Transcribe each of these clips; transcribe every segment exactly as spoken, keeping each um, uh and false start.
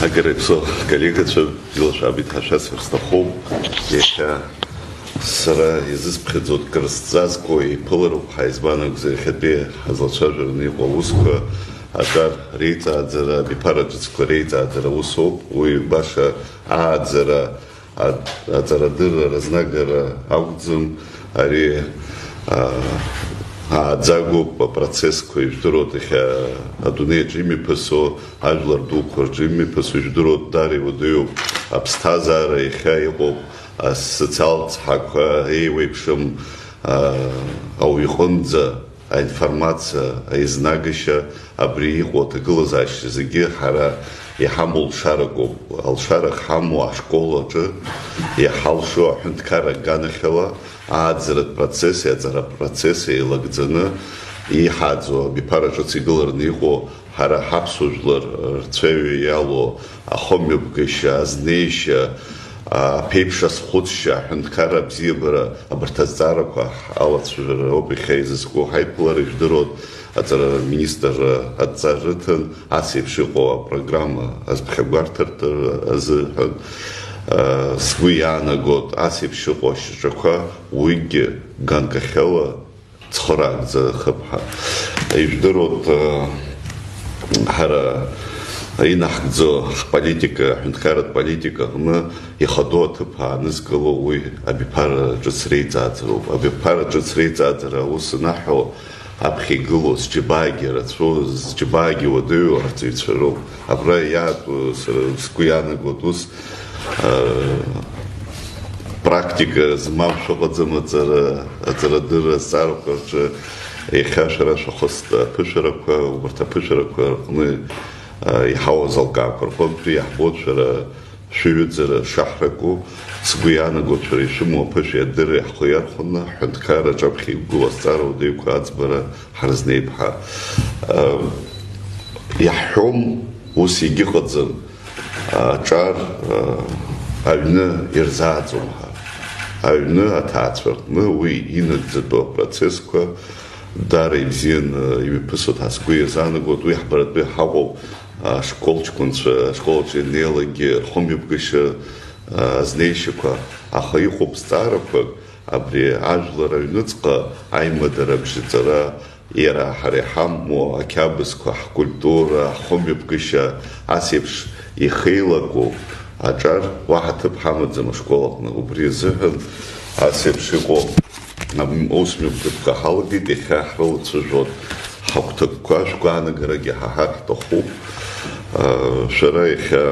Агара иԥсоу коллегацәа, илашәаб иҭашәарц сҭахуп. Иахьа сара изысԥхьаӡо, кыр сзазго еиԥылароуп ҳәа, избан акәзар, иахьатәи ҳазлацәажәараны иҟоу аусқәа, аҿар реиҵааӡара, абиԥара ҿыцқәа реиҵааӡара усоуп. Уи баша ааӡара, а-, аҵарадырра разнагара акәӡам. Ари, а, ааӡагоуп апроцессқәа, ижәдыруеит, иахьа адунеи аҿы имҩаԥысуа, ажәлар дуқәа рҿы имҩаԥысуа, ижәдыруеит, даара иуадаҩуп аԥсҭазаара, иахьа иҟоуп асоциалтә цҳақәа, еиуеиԥшым, а, ауаҩ иҟынӡа аинформациа аизнагашьа, абри иҟоу аҭагылазаашьа зегьы ҳара иҳамоу лшаракоуп. Алшара ахьҳамоу ашкол аҿы иҳалшо аҳәынҭқарра аганахьала ааӡаратә процесси аҵара процесси еилагӡаны иҳааӡо абиԥара ҿыц игылараны иҟоу ҳара ҳаԥсуа жәлар рцәаҩа иалоу ахымҩаԥгашьа, азнеишьа, аԥеиԥш азхәыцшьа, аҳәынҭқарра абзиабара, абарҭ азҵаарақәа алацәажәара ауп иахьа изызку ҳаиԥылара. Ижәдыруеит, аҵара министрра адҵа рыҭан, ас еиԥш иҟоу апрограмма азԥхьагәарҭартә азыҳәан, а, сгәы иаанагоит, ас еиԥш иҟоу ашьаҿақәа уигьы ганкахьала цхыраагӡа хыԥҳа. Ижәдыруеит, ҳара инаҳгӡо ҳполитика, аҳәынҭқарратә политика аҟны ихадоу аҭыԥ аанызкыло уи абиԥара ҿыц реиҵааӡароуп. Абиԥара ҿыц реиҵааӡара аус анаҳәо, аԥхьа игылоу зџьабаагьы рацәоу, зџьабаагьы уадаҩу арҵаҩцәа роуп. Абра иаатәу, сара сгәы иаанагоит ус, а, практика змам шәыҟаӡам аҵара, аҵарадырра азҵаарақәа рҿы. Иахьа шәара шәахыст аԥышәарақәа, убарҭ аԥышәарақәа рҟны, а, иҳауаз алкаақәа рҟынтәи иаҳбоит шәара шәыҩаӡара шаҳраку. Сгәы иаанагоит, шәара ишәымоу аԥышәеи адырреи ҳхы иархәаны, ҳҳәынҭқарра аҿаԥхьа иқәгылоу азҵаара уадаҩқәа аӡбара ҳарызнеип ҳәа. Иаҳҳәом, ус егьыҟаӡам, аҿар, аҩны ирзааӡом ҳәа. Аҩны аҭаацәа рҟны уи инагӡатәу апроцессқәа даара ибзианы имҩаԥысуеит ҳәа сгәы иазаанагоит. Уи ҳбаратәы ҳаҟоуп, ашкол ҷкәынцәа, ашкол аҿы ианнеилакгьы рхымҩаԥгашьа, азнеишьақәа, аха иҟоуп зҵаарақәак, абри ажәлар аҩныҵҟа аимадара абжьаҵара, иара ҳара иҳамоу ақьабзқәа, ҳкультура, ҳхымҩаԥгашьа, ас еиԥш ихеилаку аҿар уаҳа ҭыԥ ҳамаӡам ашкол аҟны. Убри азыҳәан ас еиԥш иҟоу ам-, аусмҩаԥгатәқәа ҳалагеит, иахьа ҳрылацәажәон ҳагәҭакқәа, шәгәаанагарагьы ҳаҳар ҳҭахуп. Шәара иахьа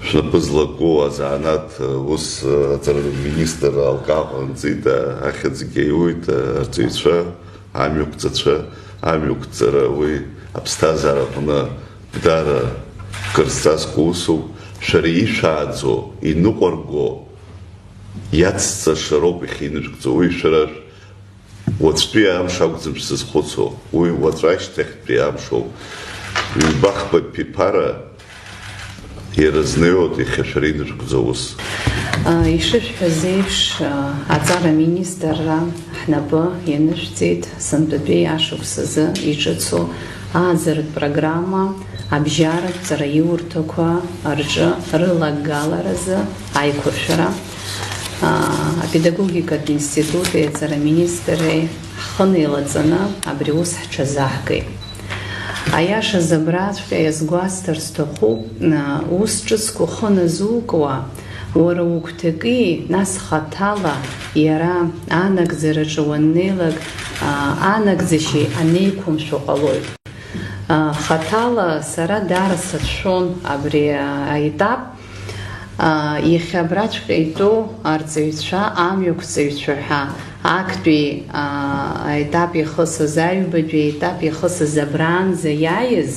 шәнапы злаку азанааҭ ус аҵарадырра министр алкаҟа анҵит, ахьӡгьы аиуит, арҵаҩцәа, амҩақәҵацәа, амҩақәҵара уи аԥсҭазаара аҟны даара кыр зҵазкуа усуп. Шәара ишәааӡо, иныҟәарго, иацҵаша роуп иахьинышәкӡо. Уи шәара уаҵәтәи амш акәӡам шәзызхәыцуа, уи уаҵәы ашьҭахьтәи амшоуп. Ҩба-хԥа ԥиԥара ирызнеиуеит иахьа шәара инышәкӡоу ус. Ишышәҳәаз еиԥш, аҵара аминистрра ҳнапы ианышәҵеит сынтәатәи ашықәсазы иҿыцу ааӡаратә программа абжьаратә ҵараиурҭақәа рҿы рылагаларазы аиқәыршәара. Апедагогикатә институти аҵара аминистрреи ҳхы неилаҵаны абри аус ҳҽазаҳгеит. Аиашаз абраҵәҟьа иазгәасҭар сҭахуп, ус ҿыцк ухы назукуа, уара угәҭаки, нас хаҭала иара анагӡараҿы уаннеилак, анагӡашьеи анеиқәымшәо ҟалоит. Хаҭала сара даара сацәшәон абри аетап. Иахьа абраҵәҟьа итәоу арҵаҩцәа, амҩақәҵаҩцәа ҳәа актәи аетап иахысыз, аҩбатәи аетап иахысыз абраанӡа иааиз,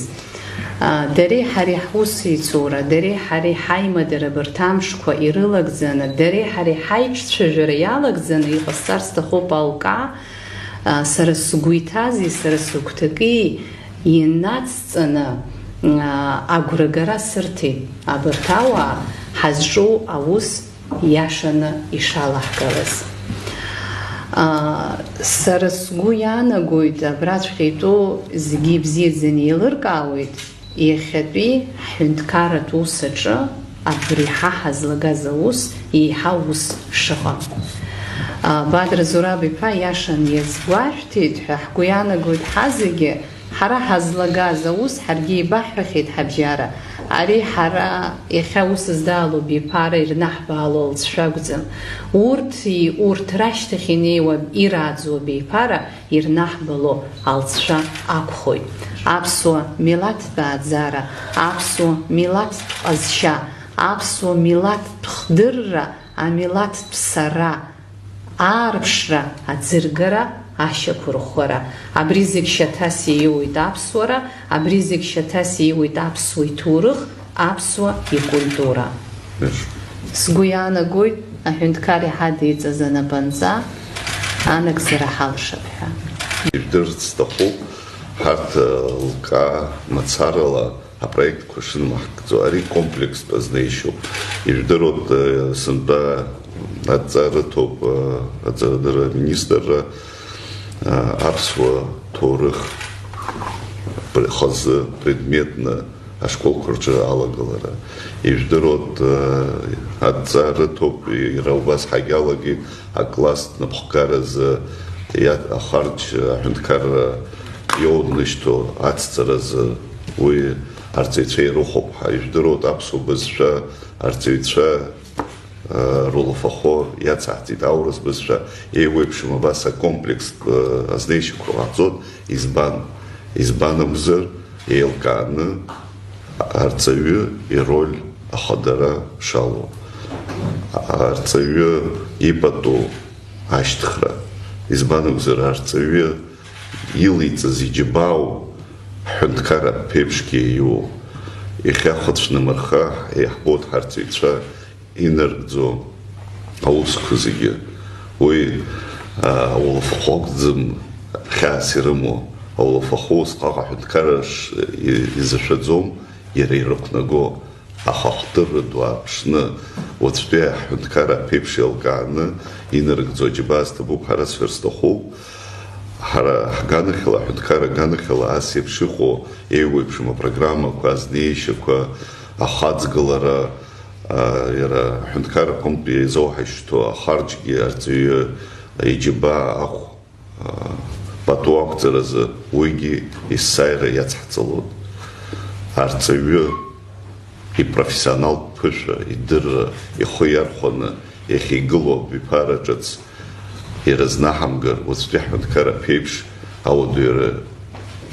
дареи ҳареи ҳусеицура, дареи ҳареи ҳаимадара абарҭ амшқәа ирылагӡаны, дареи ҳареи ҳаиҿцәажәара иалагӡаны иҟасҵар сҭахуп алкаа, сара сгәы иҭази сара сыгәҭаки инацҵаны, агәрагара сырҭеит абарҭ ауаа ҳазҿу аус иашаны ишалаҳгалаз. Сара сгәы иаанагоит, абраҵәҟьа итәоу зегьы ибзиаӡаны еилыркаауеит, Иахьатәи ҳҳәынҭқарратә ус аҿы абри ҳа ҳазлагаз аус еиҳа ус шыҟам. Бадра Зураб-иԥа иашан иазгәашәҭеит ҳәа ҳгәы иаанагоит ҳазегьы, ҳара ҳазлагаз аус ҳаргьы еибаҳҳәахьеит ҳабжьара. Ари ҳара иахьа ус здаало биԥара ирнаҳбаало алҵшәа акәӡам. Урҭ, урҭ рашьҭахь инеиуа ирааӡо абиԥара ирнаҳбало алҵшәа акәхоит. Аԥсуа милаҭтә ааӡара, аԥсуа милаҭтә ҟазшьа, аԥсуа милаҭтә хдырра, амилаҭтә сара, аарԥшра, аӡыргара, ашьақәырӷәӷәара. Абри зегь шьаҭас иеиуеит аԥсуара, абри зегь шьаҭас иеиуеит аԥсуа иҭоурых, аԥсуа икультура. Меш. Сгәы иаанагоит, аҳәынҭқар иҳадиҵаз анапынҵа анагӡара ҳалшап ҳәа. Ижәдырц сҭахуп, ҳарҭ, э, лкаа мацарала апроектқәа шынамаҳкӡо, ари комплекстә азнеишьоуп. Ижәдыруеит, э, сынтәа адҵа рыҭоуп, э, аҵарадырра аминистрра, э, аԥсуа ҭоурых пр-, хазы предметны ашколқәа рҿы алагылара. Ижәдыруеит, э, адҵа рыҭоуп, иара убас ҳагьалагеит акласстә напхгаразы иа-, ахарџь аҳәынҭқарра иоурнышьҭуа ацҵаразы уи арҵаҩцәа ирыхәоуп ҳәа. Ижәдыруеит, аԥсуа бызшәа арҵаҩцәа, э, рулафахәы иацаҳҵеит аурыс бызшәа. Еиуеиԥшым абас акомплекстә, э, азнеишьақәа ҟаҳҵоит. Избан? Избан акәзар, еилкааны арҵаҩы ироль ахадара шалоу, арҵаҩы ипату ашьҭхра, избан акәзар, арҵаҩы илеиҵаз иџьабаау ҳҳәынҭқарра ԥеиԥшгьы иоуп. Иахьа хәыцә нымырха иаҳбоит ҳарҵаҩцәа инарыгӡо аусқәа зегьы. Уи, а, аулафахәы акәӡам хьаас ирымоу, аулафахәы усҟак аҳәынҭқарра ш-, и-, изашәаӡом, иара ирықәнаго. Аха хдырра ду ааԥшны, уаҵәтәи аҳәынҭқарра аԥеиԥш еилкааны инарыгӡо аџьабаа зҭабуп ҳәа расҳәар сҭахуп. Ҳара ҳганахьала, аҳәынҭқарра аганахьала ас еиԥш иҟоу еиуеиԥшым апрограммақәа, азнеишьақәа, ахаҵгылара, а, иара аҳәынҭқарра аҟынтә еизоуҳашьҭоу ахарџьгьы арҵаҩы иџьабаа ахә пату ақәҵаразы уигьы есааира иацҳҵалоит. Арҵаҩы ипрофессионалтә ԥышәа, идырра, ихы иархәаны иахьигылоу абиԥара ҿыц ирызнаҳамгар, уаҵәтәи ҳҳәынҭқарра аԥеиԥш ауадаҩра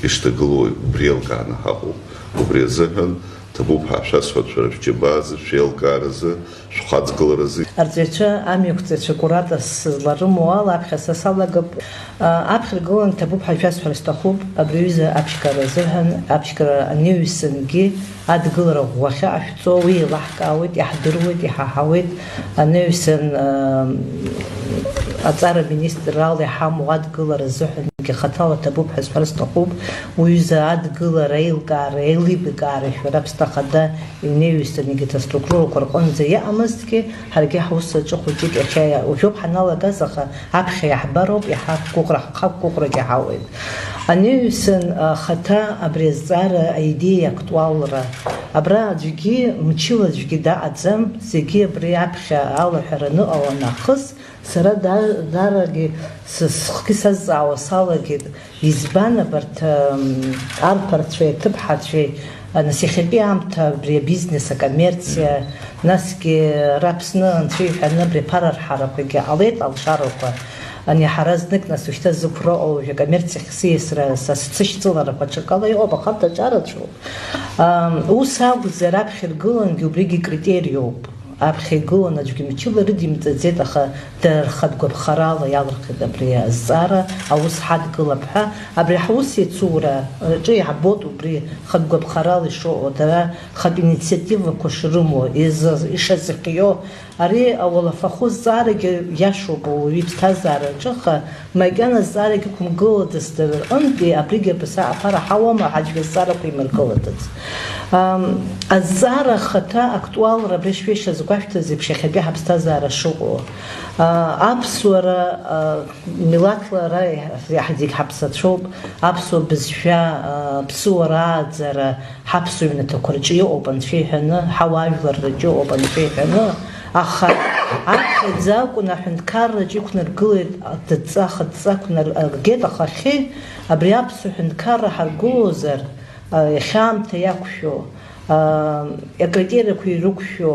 ишҭагылоу убри еилкааны ҳаҟоуп. Убри азыҳәан ҭабуп ҳәа шәасҳәап шәара шәџьабаазы, шәеилкааразы, шәхаҵгыларазы. Арҵаҩцәа, амҩақәҵаҩцәа куратас зларымоу ала, аԥхьа са салагап, а, аԥхьаргылан ҭабуп ҳәа шәасҳәар сҭахуп, абри аҩыза аԥшьгара азыҳәан, аԥшьгара анаҩсангьы адгылара ӷәӷәахьы ҟашәҵо, уи еилаҳкаауеит, иаҳдыруеит, иҳаҳауеит, анаҩсан, а, аҵара министрала иҳамоу адгылара азыҳәангьы хаҭала ҭабуп ҳәа сҳәар сҭахуп, уҩыза адгылара, аилкаара, аилибакаара шәара аԥсҭа хада инаҩсан егьырҭ аструктурақәа рҟынӡа иҟамызҭгьы, ҳаргьы ҳус аҿы хәыҷык иахьа уажәоуп ҳаналагаз, аха аԥхьа иаҳбароуп, иаҳа ҳгәыӷра, ҳхы ақәгәыӷрагьы ҳауеит. Анаҩсан, ахаҭа абри азҵаара аидеиа актуалра, абра аӡәгьы, мчыла аӡәгьы даҟаӡам, зегьы абри аԥхьа алаҳәара аныҟала нахыс, сара да-, даарагьы сы-, схгьы сазҵаауа салагеит, избан абарҭ, ам, арԥарцәеи аҭыԥҳацәеи, а, нас иахьатәи аамҭа абри абизнес, акоммерциа, насгьы ара Аԥсны анцәа иҳәаны абри аԥара арҳарақәагьы ҟалеит, алшарақәа. Ани ҳара знык, нас ушьҭа зықәра ыҟоу, уажәы акоммерциахь сиасра, са сцышьцыларақәа ҽакала иҟоуп, аха арҭ аҿарацәоуп. Ам, ус акәзар, аԥхьа иргылангьы убригьы критериоуп. Аԥхьа игылан аӡәгьы мчыла рыдимҵаӡеит, аха дара рхатә гәаԥхарала иалырхит абри азҵаара, аус ҳадгылап ҳәа. Абри ҳус еицура аҿы иаҳбоит убри хатә гәаԥхарала ишыҟоу, дара хатә инициативақәа шрымоу, изы-, ишазыхиоу. Ари ауалафахәы зҵаарагьы иашоуп ауаҩы иԥсҭазаараҿы, аха макьана зҵаарагьы ықәымгылаӡац дара рҟынтәи, абригь абас аԥара ҳауама ҳәа аӡәгьы азҵаарақәа имыргылаӡац. Ам, азҵаара ахаҭа актуалра абри шәеишьа згәашәҭаз еиԥш иахьатәи ҳаԥсҭазаара шыҟоу. А, аԥсуара, а, милаҭла ара иаҳ-, зегь ҳаԥсацәоуп, аԥсуа бызшәа, а, ԥсуа рааӡара ҳаԥсуа ҩнаҭақәа рҿы иҟоуп анцәа иҳәаны, ҳауаажәлар рҿы иҟоуп анцәа иҳәаны, аха аԥхьаӡа акәын аҳәынҭқарраҿы иқәнаргылеит адҵа, ахадҵа ақәнар-, аргеит, аха ахьы абри аԥсуа ҳәынҭқарра ҳаргылозар, а, иахьа аамҭа иақәшәо, а, акритериақәа ирықәшәо,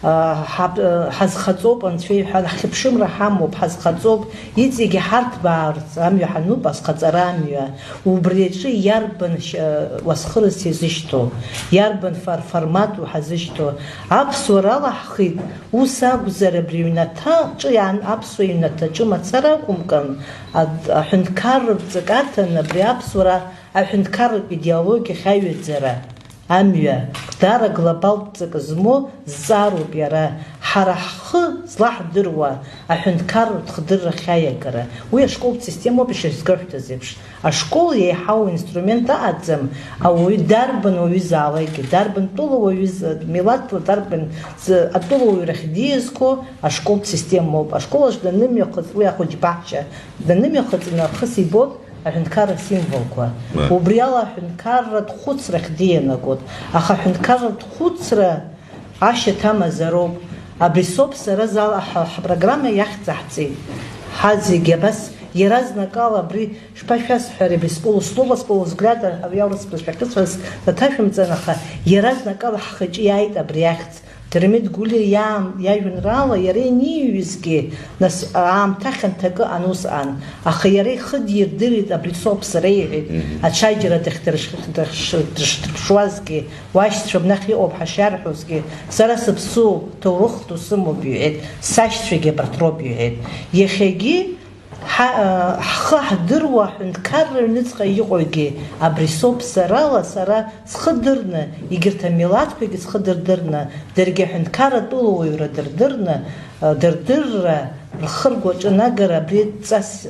а, ҳаб-, а, ҳазхаҵоуп, анцәа иҳәа, ҳхьыԥшымра ҳамоуп, ҳазхаҵоуп, иҵегьы ҳарҭбаарц амҩа ҳануп, азхаҵара амҩа. Убри аҿы иарбан ш-, а, уасхырас иазышьҭоу, иарбан фар-, формату ҳазышьҭоу? Аԥсуара алаҳхит, ус акәзар, абри аҩнаҭаҿы иаан-, аԥсуа ҩнаҭаҿы мацара акәымкәан, а-, аҳәынҭқарратә ҵак аҭан абри аԥсуара аҳәынҭқарратә идеологиахь аҩаӡара амҩа, даара глобалтә ҵак змоу зҵаароуп иара, ҳара ҳхы злаҳдыруа аҳәынҭқарратә хдыррахь аиагара. Уи ашколтә системоуп ишазгәаҳәҭаз еиԥш. Ашкол еиҳау инструмент аҟаӡам, ауаҩы дарбан уаҩызаалакгьы, дарбан тәыла уаҩыз-, милаҭла, дарбан з-, атәылауаҩрахь диазго ашколтә системоуп. Ашкол аҿы данымҩахыҵ, уи ахәыҷбаҳча данымҩахыҵ, нахыс ибоит аҳәынҭқарра асимволқәа. Ма. Убри ала аҳәынҭқарратә хәыцрахь дианагоит. Аха аҳәынҭқарратә хәыцра ашьаҭа мазароуп. Абри соуп сара зала ҳа-, ҳпрограмма иахьӡаҳҵеит. Ҳа зегьы абас иаразнакала абри шԥашәасҳәари, абри сполу-, слово с полувзгляда, ари аурыс бызшәа ахьысҳәаз саҭашәымҵан, аха иаразнакала ҳхаҿы иааит абри ахьӡ. Дырмит Гәлиа иаам-, иажәеинраала иара ианиҩызгьы, нас, аамҭа хьанҭакы аан усҟан, аха иара ихы дирдырит, абри соуп сара иҳәеит, Мгм. ачаџьара дахьдырш-, дырш-, дышдырԥшуазгьы, уашьцәа абнахь иҟоуп ҳашиарҳәозгьы, сара сыԥсуоуп, ҭоурых ду сымоуп иҳәеит, сашьцәагьы абарҭ роуп иҳәеит. Иахьагьы Ҳа-, ҳхы ҳдыруа аҳәынҭқарра аҩныҵҟа иҟоугьы абри соуп, сарала сара схы дырны, егьырҭ амилаҭқәагьы схы дырдырны, даргьы аҳәынҭқарратә тәылауаҩра дырдырны, дырдырра, рхы ргәаҿы анагара абри ҵас,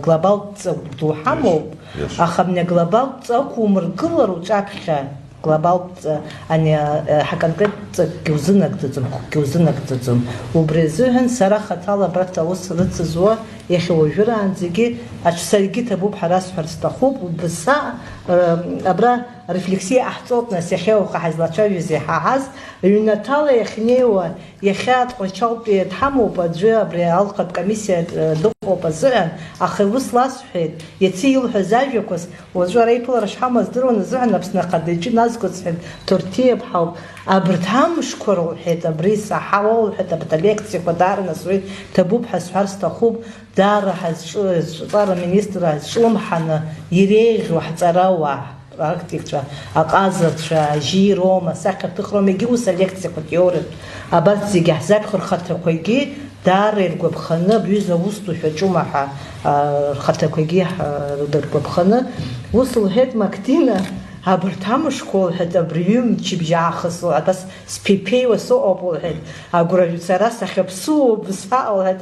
глобалтә ҵак ду ҳамоуп, Иаша. аха абни аглобалтә ҵак умыргылар уҿаԥхьа, Глобалтә ҵа-, ани, а, ҳаконкреттә ҵакгьы узынагӡаӡом, хәыкгьы узынагӡаӡом. Убри азыҳәан сара хаҭала абарҭ аус рыцызуа, иахьа уажәраанӡагьы аҽ-, саргьы ҭабуп ҳәа расҳәар сҭахуп, убасҟак, ы, абра рефлексиа ҟаҳҵоит, нас, иахьа уаха ҳазлацәажәоз иҳаҳаз, ҩнаҭала иахьнеиуа, Иахьа Тҟәарчалтәи дҳамоуп, аӡәы абри алхатә комиссиа, э, дыҟоуп азыҳәан, аха ус ласҳәеит, иацы илҳәаз ажәақәас, уаҵәы ара иԥылара шҳамоу здыруан азыҳәан Аԥсны Ахада иҿы назгоит, сҳәеит, Ҭорҭиаԥҳа ауп. Абарҭ амшқәа рылҳәеит, абри саҳауа лҳәеит, абарҭ алекциақәа даара насуеит, ҭабуп ҳәа сҳәар сҭахуп, даара ҳазҿу-, зҿаҵара аминистр ҳазҿлымҳаны иреиӷьу ҳҵарауаа. Практикцәа, аҟазацәа, ажьи роума, асахьаҭыхроума, егьи ус алекциақәа, теориатә, абарҭ зегьы ҳзаԥхьо рхаҭақәагьы даара иргәаԥханы, абҩыза аус ду шәаҿума ҳәа, а, рхаҭақәагьы, а, ргәаԥханы, ус лҳәеит Мактина, абарҭ амшқәа, лҳәеит, абри ҩымчыбжь аахыс, абас сԥеиԥеиуа сыҟоуп, лҳәеит, агәра сара сахьаԥсуоу бызҳәа, лҳәеит,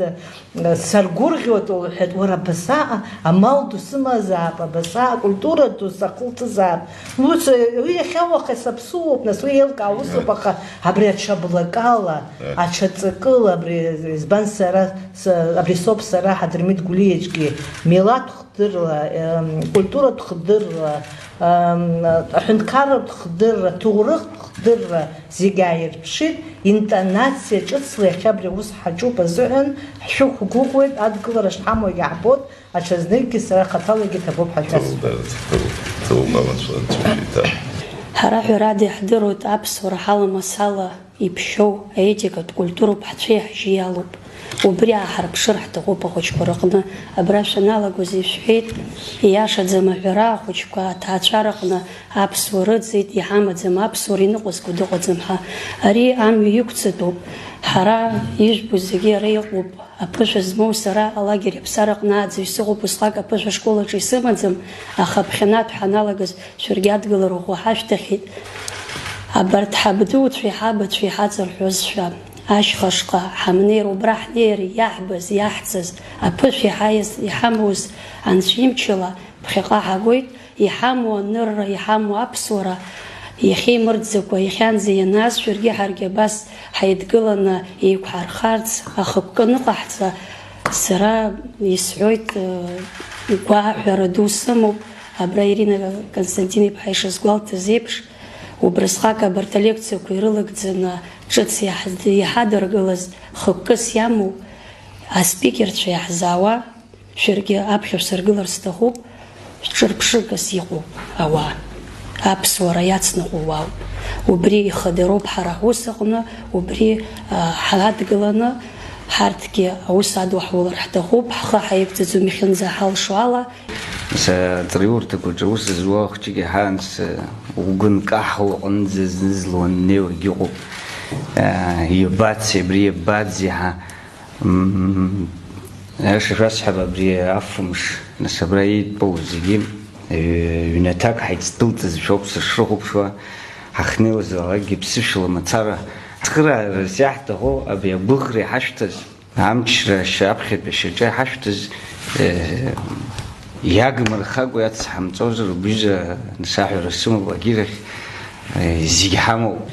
Саргәырӷьоит, лҳәеит, уара абасаҟа амал ду сымазаап, абасаҟа акультура ду сахылҵызаап. Ус, уи иахьа уаха саԥсуоуп, нас уи еилкаа усуп, аха абри аҽа блакала, аҽа ҵакыла, абри избан сара, с-, абри соуп сара, Ҳадырмит Гәлиаҿгьы, милаҭ хдырла, ем, культуратә хдырла, ем, аҳәынҭқарратә хдырра, ҭоурыхтә хдырра, Зегь ааирԥшит, интонациа ҿыцла иахьа абри аус ҳаҿуп азыҳәан, ҳшәықәгәыӷуеит, адгылара шҳамоу иаҳбоит, аҽазныкгьы сара хаҭалагьы ҭабуп ҳәа шәасҳәоит. Ҭоуба, ҭоуба, ҭоуба, анцәа, анцәа иҭа. Ҳара ҳәарада иаҳдыруеит аԥсуара ҳаламасала иԥшьоу аетикатә культуроуп ҳцәеи ҳжьи иалоуп. Убри ааҳарԥшыр ҳҭахуп ахәыҷқәа рыҟны. Абра шәаналагоз ишәҳәеит, ииашаӡам аҳәара, ахәыҷқәа аҭаацәа рыҟны аԥсуа рыӡит, иҳамаӡам аԥсуара, иныҟәызго дыҟаӡам ҳәа. Ари амҩа иқәҵатәуп. Ҳара ижәбо зегьы ара иҟоуп. Аԥышәа змоу сара алагер аԥсараҟны ааӡаҩ сыҟоуп, усҟак аԥышәа ашкол аҿы исымаӡам, аха аԥхьанатә ҳаналагаз шәаргьы адгылара ӷәӷәа ҳашәҭахьеит. Абарҭ ҳабдуцәеи ҳабацәеи ҳаҵарҳәозшәа, ашьхашҟа ҳамнеир, убра ҳнеир, иаҳбаз, иаҳҵаз, аԥышәа иҳаиз, иҳамоз анцәа имчала ԥхьаҟа ҳагоит, иҳамоу анырра, иҳамоу аԥсуара, Иахьеимырӡакәа, иахьанӡа ианааз, шәаргьы ҳаргьы абас ҳаидгыланы еиқәҳархарц, ахықәкы аныҟаҳҵа, сара исҳәоит, гәааҳәара ду сымоуп, абра Ирина Константин-иԥҳа ишазгәалҭаз еиԥш, убрысҟак абарҭ алекциақәа ирылагӡаны ҿыц иаҳ-, иҳадыргылаз хықәкыс иамоу аспикерцәа иаҳзаауа, шәаргьы аԥхьа шәсыргылар сҭахуп, шәҿырԥшыгас иҟоу ауаа, аԥсуара иацныҟәо уаауп. Убри ихадароуп ҳара ҳус аҟны, убри, а, ҳадгыланы, ҳарҭгьы аус аду ҳулар ҳҭахуп, ҳхы ҳаиқәҵаӡом иахьынӡаҳалшо ала. Сара аҵараиурҭақәаҿы аус зуа хәҷык иаҳаанӡа угәы нкаҳауа аҟынӡа зны-зынла уаннеиуагь ыҟоуп. Иабацеи абри, иабаӡӡеи ҳәа? Мм, аиаша шәасҳәап, абри афымш, нас, абра иитәоу зегьы, ҩ-, ҩнаҭак ҳаицдәылҵызшәа ауп сышрыхәаԥшуа, ҳахьнеилазаалакгьы ԥсышәала мацара. Ацхыраарас иаҳҭаху абри агәыӷра иҳашәҭаз, амчра ашьа аԥхьатәи ашьаҿа иҳашәҭаз, э, иагмырхакәа иацҳамҵозар, убҩыза, нас, аҳәара сымоуп, агьырахь, э, зегь ҳамоуп.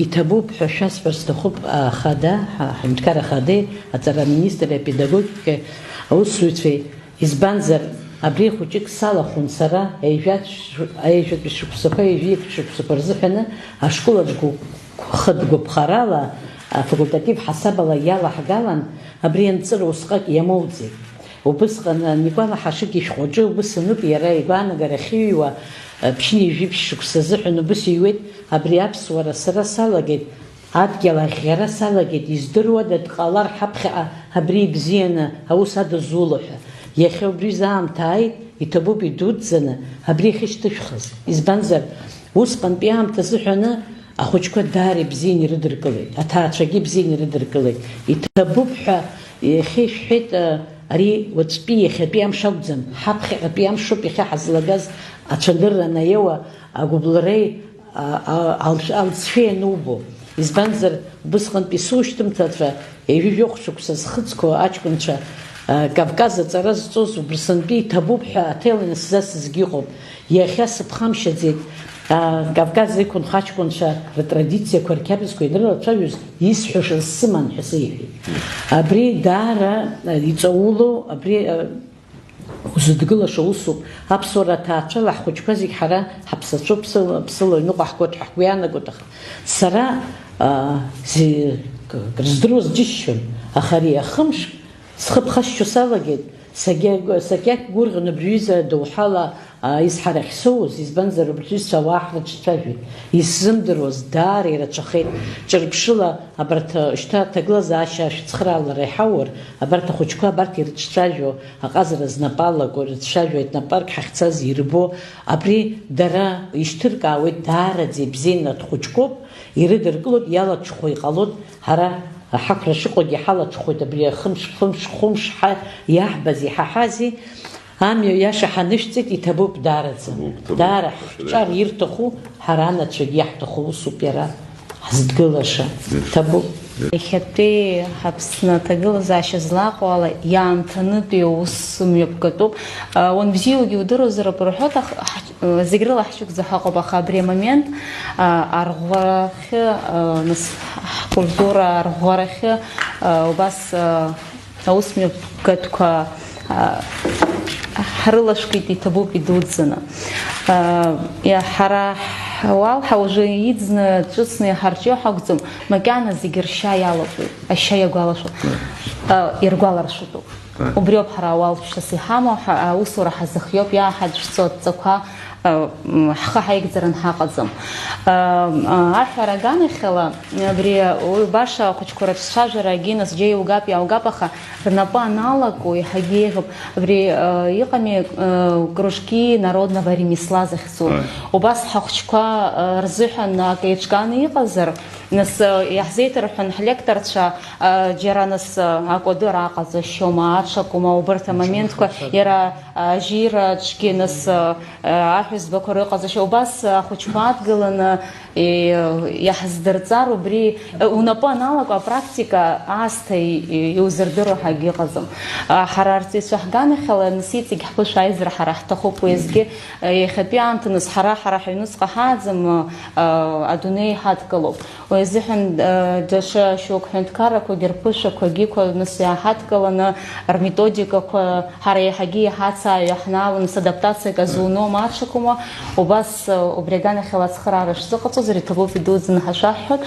Иҭабуп ҳәа шәасҳәар сҭахуп, ахада, ҳа-, ҳҳәынҭқар ахадеи, аҵара аминистри, апедагогикеи аусзуҩцәеи, избанзар, абри хәыҷык салахәын сара, ҩажәатә шә-, ҩажәатәи шықәсақәа, ҩажәиатәи шықәсақәа рзыҳәаны ашкол аҿы гәы-, хатә гәаԥхарала, афакультатив ҳасабала иалаҳгалан, абри анҵыра усҟак иамоуӡеит. Убысҟан, Никәала Ҳашыг ишәҟәаҿы убыс ануп иара игәаанагара ахьыҩуа, ԥшьынҩажәи ԥшь шықәса азыҳәан убыс иҩуеит, абри аԥсуара сара салагеит, адгьыл аӷьӷьара салагеит, издыруада дҟалар ҳаԥхьаҟа абри ибзианы аус адызуло ҳәа. Иахьа убри аамҭа ааит, иҭабуп идуӡӡаны абри иахьышьҭышәхыз. Избанзар, усҟантәи аамҭа азыҳәаны ахәыҷқәа даара ибзианы ирыдыркылеит, аҭаацәагьы ибзианы ирыдыркылеит. Иҭабуп ҳәа иахьа ишәҳәеит, а, ари уаҵәтәи иахьатәи амш акәӡам, ҳаԥхьаҟатәи амшоуп иахьа ҳазлагаз ацәанырра анаиауа агәыбылреи, а, а, алҵ-, алҵшәеи анубо. Избанзар, убысҟантәи сушьҭымҭацәа, ҩажәи жәохә шықәса зхыҵқәоу аҷкәынцәа, а, Кавказ аҵара зҵоз убырсантәи иҭабуп ҳәа аҭел инасзасызгьы ыҟоуп. Иахьа сыԥхамшьаӡеит, а, Кавказ иқәынхо аҷкәынцәа ртрадициақәа, рқьабзқәа ианрылацәажәоз, исҳәаша сыман ҳәа сеиҳәеит. Абри даара, а, иҵаулоу, абри, а, узыдгылаша усуп. Аԥсуара аҭаацәала ҳхәыҷқәа зегь ҳара ҳаԥсацәоуп, ԥсыла, ԥсыла аҩныҟа ҳгоит ҳәа ҳгәы иаанагоит, аха сара, а, зи-, к-, крыздыруаз џьысшьон, аха ари ахымш схы ԥхасшьо салагеит, сагьа-, сагьақәгәырӷьон абри аҩыза адоуҳала, а, изҳара ахьсоуз, избанзар, убарҭ аҩызцәа ауаа ҳрыҿцәажәеит. Исзымдыруаз даара ирацәахеит. Ҿырԥшыла абарҭ, а, шьҭа аҭагылазаашьа шәыцхраалара иҳаур, абарҭ ахәыҷқәа абарҭ ирыҿцәажәо, аҟазара знапы алаку ирыцәажәо, етнопарк ҳахьцаз ирбо, абри дара ишьҭыркаауеит, даараӡа ибзианы дхәыҷқәоуп, ирыдыркылоит, иалаҽхәо иҟалоит, ҳара аҳақәра шыҟоугьы ҳалаҽхәоит, абри ахымш, хымш, хәымш ҳа иаҳбаз, иҳаҳази, амҩа иаша ҳанышәҵеит, иҭабуп даараӡа. Иҭабуп, иҭабуп. Даара ҳҿар ирҭаху ҳара анацәагьы иаҳҭаху усуп иара ҳзыдгылаша. Иҭабуп. Иахьатәи Аԥсны аҭагылазаашьа злаҟоу ала иаамҭанытәи аус мҩаԥгатәуп. Уанбзиоугьы удыруазароуп рҳәоит, аха ҳач-, зегь рыла ҳчықәӡа ҳаҟоуп, аха абри амомент, арӷәӷәарахьы, нас ҳкультура арӷәӷәарахьы, убас аус мҩаԥгатәқәа ҳрылашәкит, иҭабуп идуӡӡаны. Ҳара ҳуал ҳа уже иӡны, ҿыцны иҳарҿио ҳакәӡам, макьана зегьы ршьа иалатәоит, ашьа иагәалашәо, иаргәаларшәатәуп. Убриоуп ҳара ауал ԥшьас иҳамоу, ҳа-, аусура ҳазыхиоуп, иааҳаӡәӡәо адҵақәа, м, ҳхы ҳаигӡаран ҳаҟаӡам. М, аҳәара аганахьала, абри, уи баша ахәыҷқәа рыҿцәажәарагьы нас џьа иугап, иааугап, аха рнапы аналаку еиҳагьы еиӷьуп. Абри, ы, иҟами, ы, кружки народного ремесла захьӡу. Ааи. Убас ҳахәыҷқәа, ы, рзыҳәан акы еиҿкааны иҟазар, нас, ы, иаҳзеиҭарҳәан ҳлекторцәа, ы, џьара нас, ы, акәадыр аҟаҵашьома, аҽакума, убарҭ амоментқәа, иара, ы, ажьира аҿгьы нас, ы, ы, аҳәызбақәа рыҟаҵашьа. Убас, ы, ахәыҷқәа адгыланы, Иаҳздырҵар убри, унапы аналаку апрактика аасҭа иузырдыруа ҳәа акгьы ыҟаӡам. Ҳара арҵаҩцәа ҳганахьала нас иҵегь ҳԥышәа аизара ҳара ҳҭахуп, уеизгьы иахьатәи аамҭа нас ҳара, ҳара ҳаҩнуҵҟа ҳааӡам, адунеи ҳадкылоуп. Уи азыҳәан даҽа шьоук ҳәынҭқаррақәагьы рԥышәақәагьы нас иааҳадкыланы, рметодикақәа ҳара еиҳагьы иҳацааҩы ҳнааланы, нас адаптациак азуноума аҽакума, убас убри аганахьала ацхыраара шзыҟаҵоз, ари ҭабуп идуӡӡаны ҳашәаҳҳәоит.